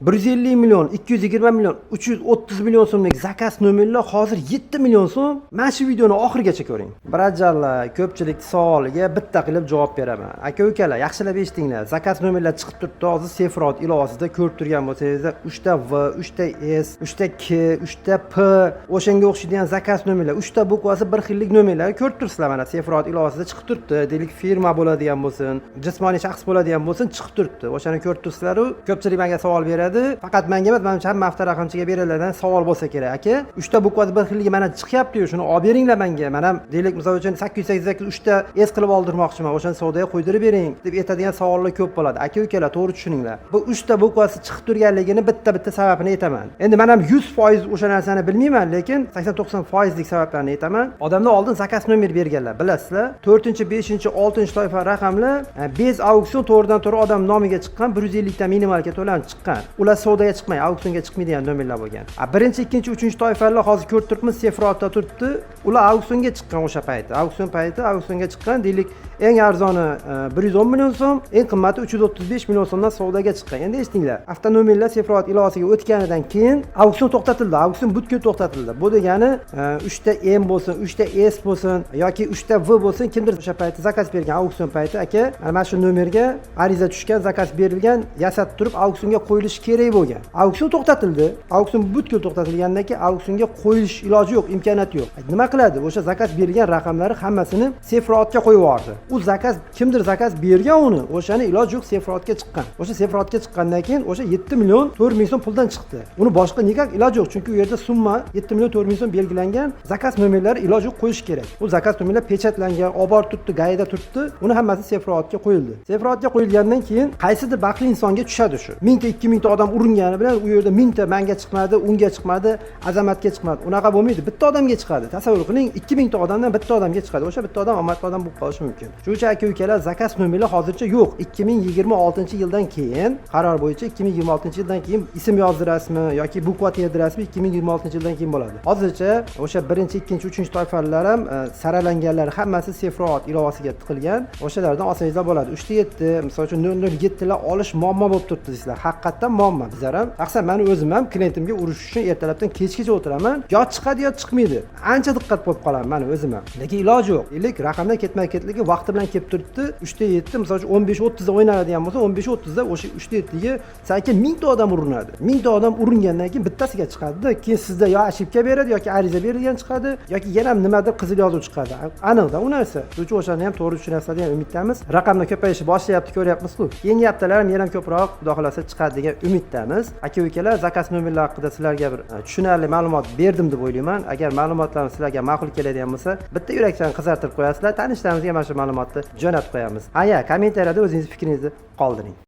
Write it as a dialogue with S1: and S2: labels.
S1: 150 million, 220 million, 330 million so'mlik заказ nomerlar hozir 7 million so'm. Mana shu videoni oxirigacha ko'ring. Брат jonlar, ko'pchilik savoliga bitta qilib javob beraman. Aka ukalar, yaxshilab eshitinglar. Заказ nomerlar chiqib turibdi hozir Sefrot ilovasida ko'rib turgan bo'lsangizlar, 3 ta V, 3 ta S, 3 ta K, 3 ta P, o'shanga o'xshaydigan заказ nomerlar, 3 ta буква si bir xillik nomerlar ko'rib turibsizlar, mana Sefrot ilovasida chiqib turibdi. Deylik, firma bo'ladigan bo'lsin, jismoniy shaxs bo'ladigan bo'lsin, chiqib turibdi. O'shani ko'rib turibsizlar-u, ko'pchilik menga savol beradi. Faqat menga emas, manimcha hamma avtoraqamchiga beriladigan savol bo'lsa kerak. Aka, 3 ta буква si bir xilligi mana chiqyapti-yu, shuni olib beringlar menga. Men ham, deylik, misol uchun 888 3 ta S qilib oldirmoqchiman, o'shani savdoga qo'ydirib bering deb aytadigan savollar ko'p bo'ladi. Aka ukalar, to'g'ri tushuninglar. Bu 3 ta буква si chiqib turganligini bitta-bitta sababini aytaman. Endi men ham 100% o'sha narsani bilmayman, lekin 80-90 foizlik sabablarni aytaman. Odamlar oldin заказ nomer berganlar, bilasizlar. 4-chi, 5-chi, 6 toifa raqamlar без auksion to'g'ridan to'g'ri odam nomiga chiqqan, 150 ta минималка to'lanib chiqqan. Ular savdoga chiqmay, auksionga chiqmaydigan nomerlar bo'lgan. A birinchi, ikkinchi, uchinchi toifalar hozir ko'rib turibmiz, Sefrotda turibdi. Ular auksionga chiqqan o'sha payti. Auksion payti auksionga chiqqan, deylik, eng arzoni 110 million so'm, eng qimmati 335 million so'mdan savdoga chiqqan. Endi eshitinglar, avtonomerlar Sefrot ilovasiga o'tganidan keyin auksion to'xtatildi. Auksion butkul to'xtatildi. Bu degani 3 ta M bo'lsin, 3 ta S bo'lsin yoki 3 ta V bo'lsin, kimdir o'sha payti заказ bergan auksion payti, aka, mana shu nomerga ariza tushgan, заказ berilgan, yasab turib auksionga qo'yilishi kerak bo'lgan. Auksion to'xtatildi. Auksion butkul to'xtatilgandan keyin auksionga qo'yilish iloji yo'q, imkoniyati yo'q. Nima qiladi? O'sha заказ berilgan raqamlari hammasini Sefrotga qo'yib yubordi. U заказ kimdir заказ bergan uni, o'shani iloji yo'q, Sefrotga chiqqan. O'sha Sefrotga chiqqandan keyin o'sha 7 million 4 ming so'm puldan chiqdi. Uni boshqa никак iloji yo'q, chunki u yerda summa 7 million 4 ming so'm belgilangan, заказ nomerlari iloji yo'q qo'yish kerak. U заказ nomerlar pechatlangan, olib borib turibdi, ГАИ da turibdi, uni hammasi Sefrotga qo'yildi. Sefrotga qo'yilgandan keyin qaysidir baxtli insonga tushadi shu. Mingta, 2000 ta odam uringani bilan u yerda mingta manga chiqmadi, unga chiqmadi, Azamatga chiqmadi. Unaqa bo'lmaydi, bitta odamga chiqadi. Tasavvur qiling, 2000 ta odamdan bitta odamga chiqadi. O'sha bitta odam omadli odam bo'lib qolishi mumkin. Shuning uchun, aka ukalar, заказ nomerlar hozircha yo'q. 2026 yildan keyin qaror bo'yicha 2026 yildan keyin ism yozdirasizmi yoki буква terdirasizmi, 2026 yildan keyin bo'ladi. Hozircha o'sha birinchi, ikkinchi, uchinchi toifalar ham saralanganlar hammasi Sefrot ilovasiga tiqilgan. O'shalardan olsangizlar bo'ladi. 3 ta 7, misol uchun 007 lar olish muammo bo'lib turibdi deysizlar. Haqiqatdan muammo. Bizlar ham, shaxsan mani o'zim ham klientimga urishish uchun ertalabdan kechgacha o'tiraman. Yo chiqadi, yo chiqmaydi. Ancha diqqat bo'lib qolaman mani o'zim ham. Lekin iloji yo'q. Deylik, raqamlar ketma-ketligi vaqti bilan kelib turibdi. 3 ta 7, misol uchun 15:30 da o'ynaladigan bo'lsa, 15:30 da o'sha 3 ta 7 ga salkam 1000 ta odam urinadi. 1000 ta odam uringandan keyin bittasiga chiqadi-da, keyin sizda yo ошибка beradi yoki ariza berilgan chiqadi yoki yana nimadir qizil yozuv chiqadi. Aniqda u narsa. Shuning uchun o'shani ham to'g'ri tushunasizlar degan umiddamiz. Raqamlar ko'payishni boshlayapti, ko'ryapmiz-ku. Keyingi haftalar ham yana ham ko'proq, xudo xohlasa, chiqadi degan umiddamiz. Aka ukalar, заказ nomerlar haqida sizlarga bir tushunarli ma'lumot berdim deb o'ylayman. Agar ma'lumotlarimiz sizlarga ma'qul keladigan bo'lsa, bitta yurakchani qizartirib qo'yasizlar. Tanishlarimizga mana shu ma'lumotni jo'natib qo'yamiz. Haya, kommentariyada o'zingiz fikringizni qoldiring.